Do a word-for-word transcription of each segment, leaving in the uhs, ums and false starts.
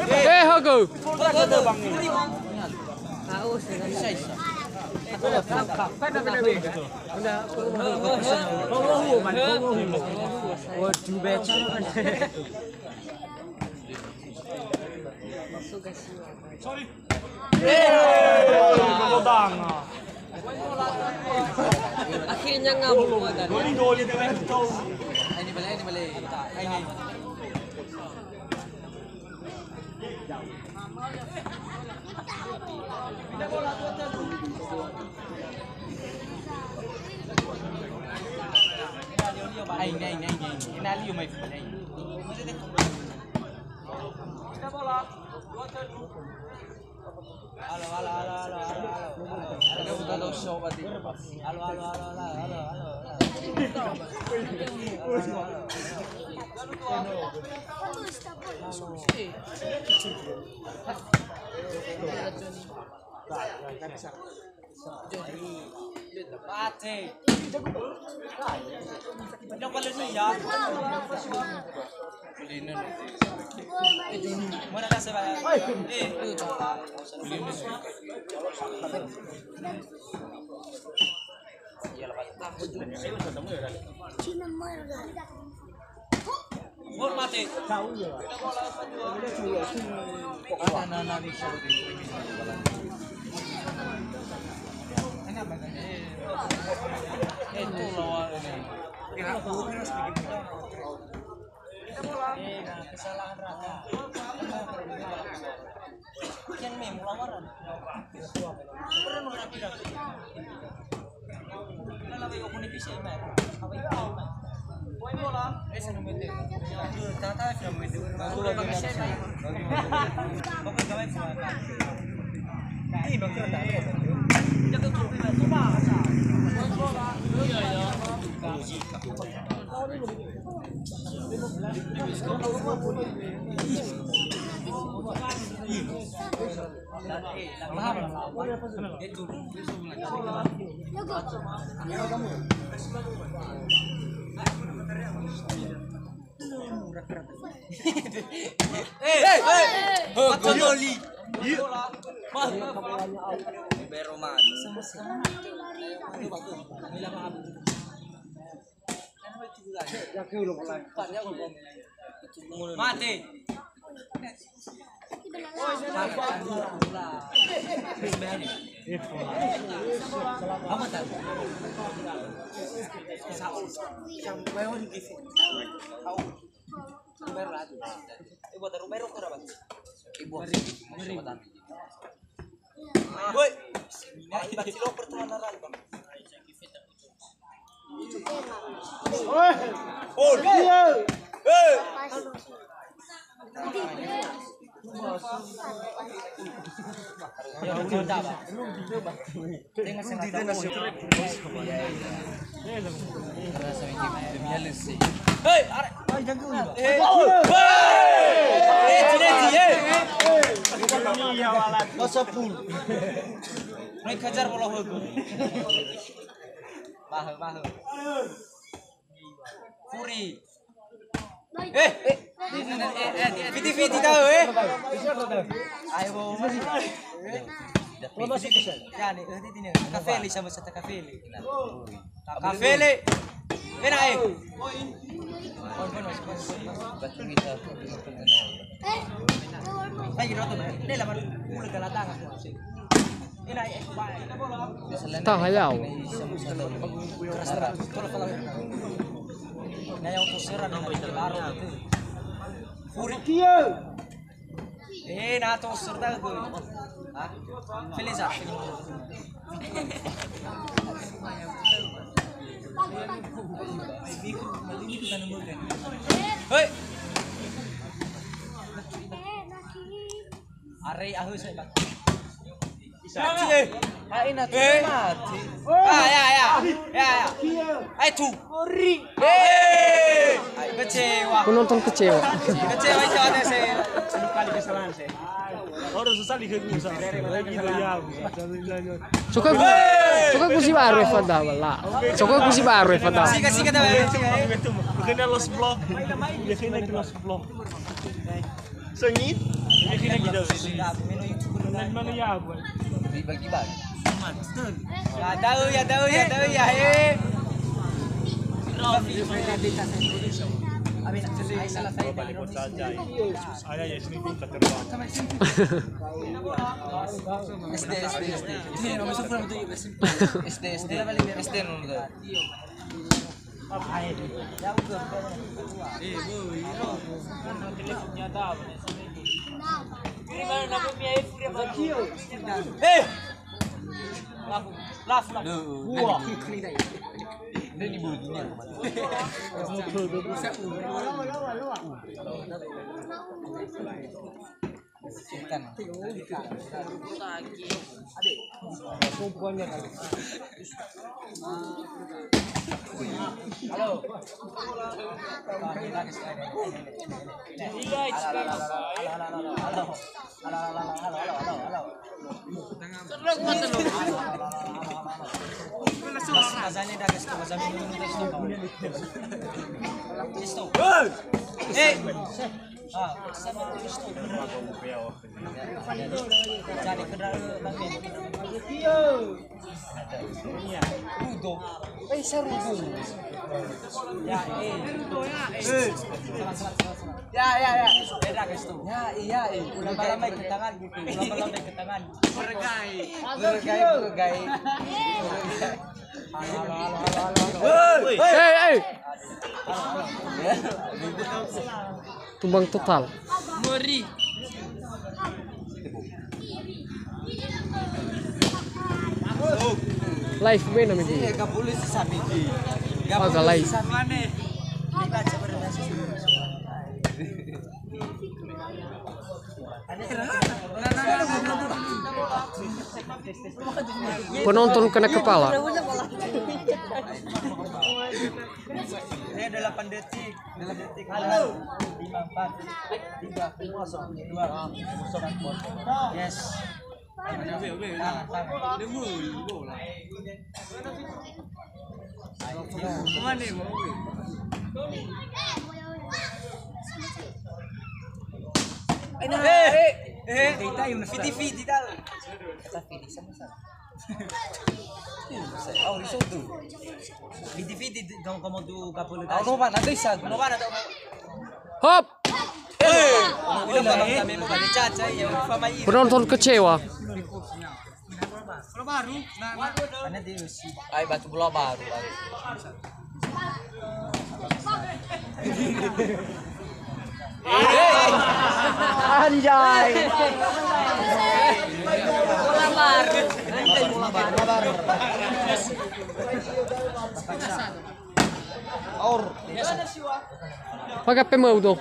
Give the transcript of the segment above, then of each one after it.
Eh, Hogo. Akhirnya ngamuk. Goli, goli, goli. Ini balik, ini balik. Ini. Aing, aing, aing, aing. Kenali mai. Aing. Halo, halo, halo, halo, halo, halo. Halo, halo, halo, halo, halo, halo. Mate. Yang paling ya. Mana dah sebab? Eh. Hormati. Itu lawan ini. Kesalahan Raka. Kian me mula waran. Pernah mengerapi rapi. Kita lagi okuni bisa ya, Mai. Apa itu, Mai? Boy bola. Eh, sana mete. Tata sudah mete. Aku lagi bisa, Mai. Oke, kawai semua. Ini bakal tak ada. Jaga tuh, Mai. Coba, Asa. Boy bola. Iya, iya. Eh, eh, eh. Pato doli. Bero man. Sama-sama. Mate. Woi. Ini bacilo pertemanan Ralbang. Oh, iya. Eh. Hei, are. Eh, eh, eh. Masa pun. Naik kejar bola hukum. Mahal, mahal. Furi. Eh, eh. Fiti-fiti tahu, eh. Ayo, bawa masih. Ya, nih, eh, ini, ini. Kafeli sama satu kafeli. Kafeli. Enak, eh. Lagi roto, ini lah baru mulai ke lapangan. Taha yau. Eh, na to serta tu. Hah? Feliza. Hei. Are ahu saya, Bang. Mati, eh. Ah, ina, eh. Mati. Ah, ya, ya. Ya, ya. Ayo, tu. Ori. Eh. Kecewa. Penonton kecewa. Kecewa itu ada saya. Ora susah di keku sa. Lagi do ya. Coka ku, coka ku si baru Eva Dawa lah. Coka ku si baru Eva Dawa. Sikat, sikat, sikat. Bukannya lost block. Biasanya lagi lost block. Sengit. Biasanya lagi lost. Mana ya, Bu? Dibagi-bagi. Ya tahu, ya tahu, ya tahu, ya, eh. S D, S D, S D. S D, S D, S D nomor dua. Eh, lafu, lafu, lafu. Wah. Ini di bulu dunia. Halo. Hey! Ah, jadi kenal. Rudo. Eh, sarudo. Ya, eh. Ya, ya, ya. Beda, guys, tuh. Ya, iya, eh. Udah malam naik ke tangan. Udah malam naik ke tangan. Bergai. Bergai, bergai. Hei, hei. Tumbang total. Mori. Live be na midi. Iya, gak boleh sesami, Ji. Gak boleh live. Sesami. Penonton kena kepala. Ini ada delapan detik. Halo. Lima, empat, tiga, kosong, dua, kosong. Yes. Tangan, tangan. Eh, eh, fiti-fiti tahu. Tapi di sana, sana. Oh, risoto. Fiti-fiti, kamu, kamu tu kapal. Hop. Penonton kecewa. Ai, batu bola baru. Anjay. Aur. Paga pemau do.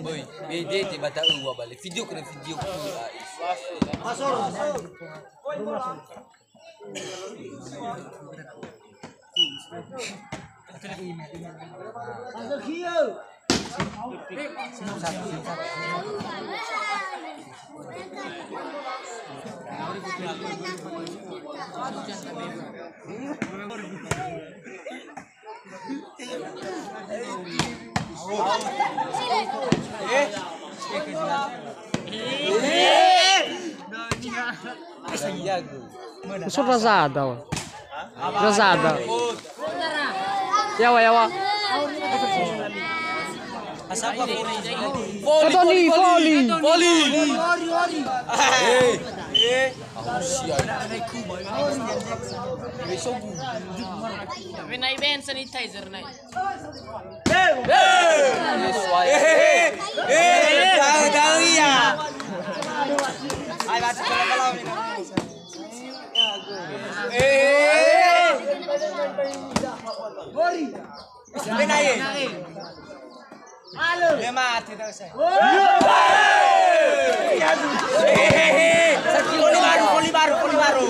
Boy, bede te bata ua bale. Video kena video. Masuk. Uso razada, o. Razada. Yawa, yawa. Kadoni, voli. Voli. Eh, eh. Wena iben sanitizer nai. Eh, eh, eh, tahu, tahu ya. Ayo, masuk ke dalam ini. Eh. Benaye. Halo. Dia mati tak usah. Hehehe. Voli baru, voli baru, voli baru.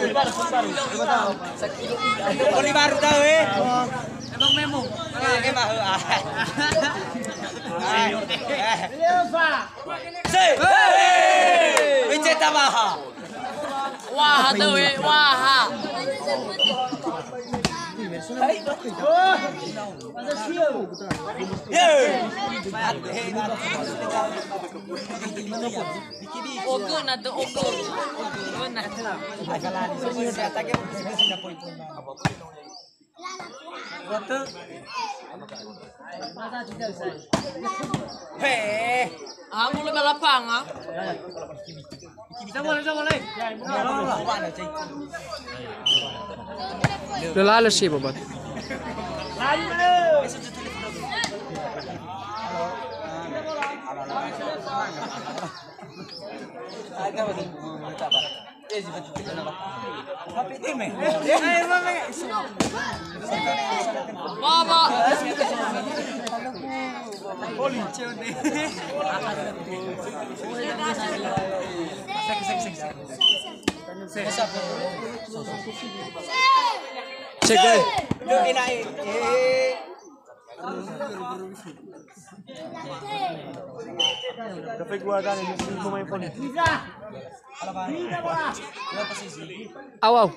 Voli baru tahu, eh. Emang memo. Eh, emang, ah. Eceta waha. Waha döwe, waha. Ogöna dö, ogö. Ogöna. He. Aku lebih lapang, ah. Lelale sih, Babat. Baba. Cek, eh. Dapat gua kan ini pemain poli. Au, au.